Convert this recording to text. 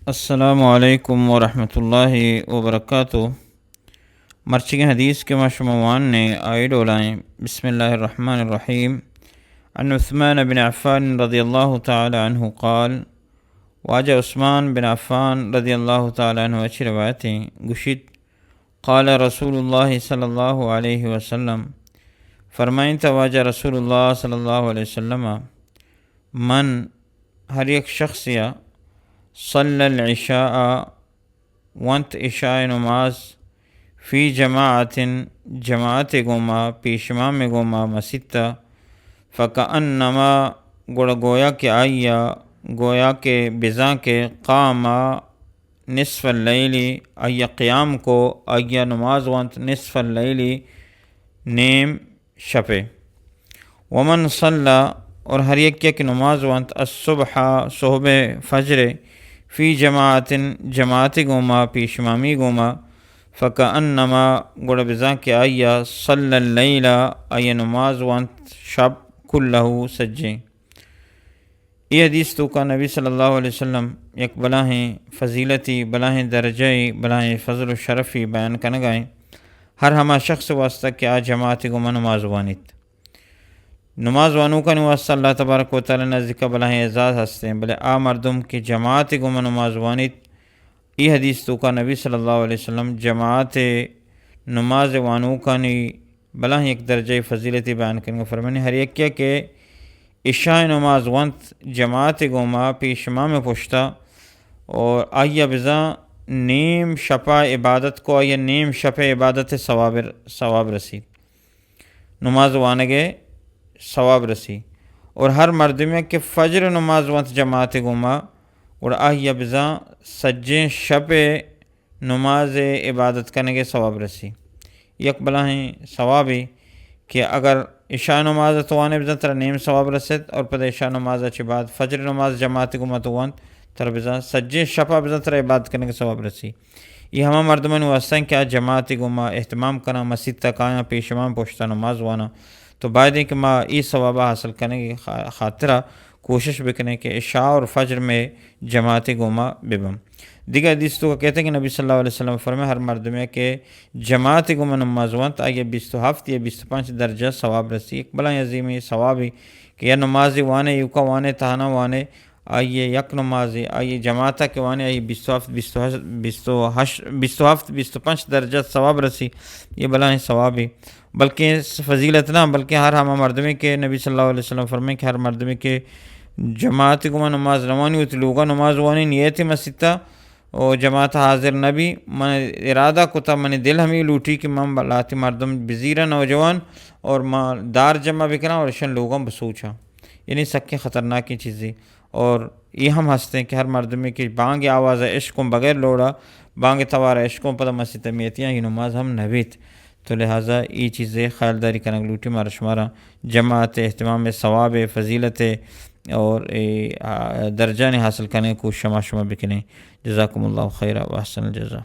السلام علیکم ورحمۃ اللہ وبرکاتہ۔ مرچیگیں حدیث کہ ما شما واننے، آئی ڈولائیں۔ بسم اللہ الرحمن الرحیم۔ عن عثمان بن عفان رضی اللہ تعالی عنہ قال، واجہ عثمان بن عفان رضی اللہ تعالی عنہ اچی روایتیں، گوشیت، قال رسول اللہ صلی اللہ علیہ وسلم، فرمائنت واجہ رسول اللہ صلی اللہ علیہ وسلم، من، ہر یک شخصیا، صلی العشاء، وانت عشاء نماز، فی جماعت، جماعت گوما، پیش امام گوما مسیتا، فکأنما، گڑا گویا کہ آئیا، گویا کہ بزاں کہ قام نصف اللیل، آئیا قیام کو، آئیا نماز وانت نصف اللیل، نیم شپے۔ ومن صلی، اور ہر یکے کہ نماز وانت، الصبح، صحب فجر، فی جماعت، جماعت گوما، پیش امامی گوما، فکأنما، گڑا بزاں کہ آئیا، صلی اللیل، آئیا نماز وانت شپ، کلہ، سجیں۔ اے حدیث توکا نبی صلی اللہ علیہ وسلم یک بلاہیں فضیلتی، بلاہیں درجہ، بلاہیں فضل و شرفی بیان کنگائیں۔ ہر ہما شخص واسطہ کہ آ جماعت گوما نماز وانیت۔ نماز وانوکانی واسطہ اللہ تبارک و تعالی نزدیکا بلاہیں اعزاز ہستیں، بلے آ مردم کہ جماعت گوما نماز وانیت، اے حدیث توکا نبی صلی اللہ علیہ وسلم جماعت نماز وانوکانی بلاہیں یک درجہ فضیلتی بیان کنگا فرمانی، ہر یکے کہ عشاء نماز وانت جماعت گوما پیش امام پشتا، اور آئیا بزاں نیم شپا عبادت کو، آئیا نیم شپ عبادت ثواب، ثواب رسی، نماز وانگے ثواب رسی۔ اور ہر مردمے کہ فجر نماز وانت جماعت گوما، اور آئیا بزاں سجیں شپ نماز عبادت کنگے ثواب رسی۔ یک بلاہیں ثوابے کہ اگر عشاء نماز تو وانے بزاں ترا نیم ثواب رسیت، اور پدا عشاء نماز چہ بعد فجر نماز جماعت گوما تو وانت، ترا بزاں سجیں شپا بزاں ترا عبادت کنگے ثواب رسی۔ اے ہما مردمانی واسطہ کہ آ جماعت گوما اہتمام کناں، مسیت تک آیاں، پیش امام پشتا نماز واناں۔ تو باید ایں کہ ما اے ثوابا حاصل کنگے خا-، خاطرا کوشش بکنیں کہ عشاء اور فجر میں جماعت گوما ببم۔ دگہ حدیث توکا کہتے کہ نبی صلی اللہ علیہ وسلم فرمائے، ہر مردمے کہ جماعت گوما نماز وانت، آئیا بیست و ہفت یا بیست و پنچ درجہ ثواب رسی۔ یک بلاہیں عظیمیں ثوابے کہ یا نماز وانے، ایوکا وانے، تہنا وانے، آئیے یک نمازے، آئیے جماعتا کہ وانے، آئیے بیست و ہفت، بیست و ہشت، بیست و ہشت، بیست و ہفت، بیست و پنچ درجہ ثواب رسی۔ اے بلاہیں ثوابے۔ بلکہ فضیلت نہ، بلکہ ہر ہما مردمے کہ نبی صلی اللہ علیہ وسلم فرمائے کہ ہر مردمے کہ جماعت گوما نماز نوانی، وتی لوگا نماز وانی، نیت مسیتا و جماعت حاضر نبی، من ارادہ کتا، منی دل ہمے لوٹی کہ من لہتے مردم بزیراں نوجوان اور ما دار جمع بکناں اور اشان لوگاں بسوچاں۔ یعنی سکیں خطرناکیں چیزے۔ اور اے ہم ہستیں کہ ہر مردمے کہ بانگ آواز اشکوں بغیر لوڑا، بانگ توار اشکوں پدا مسیت میتیاں، اے نماز ہم نبیت۔ تو لہذا اے چیزے خیالداری کنگ لوٹی مارا شمارا جماعت اہتمام ثواب فضیلت اور اے، آ، درجہ نے حاصل کنگ کوشش ما شما بکنیں۔ جزاکم اللہ خیرا و احسن الجزا۔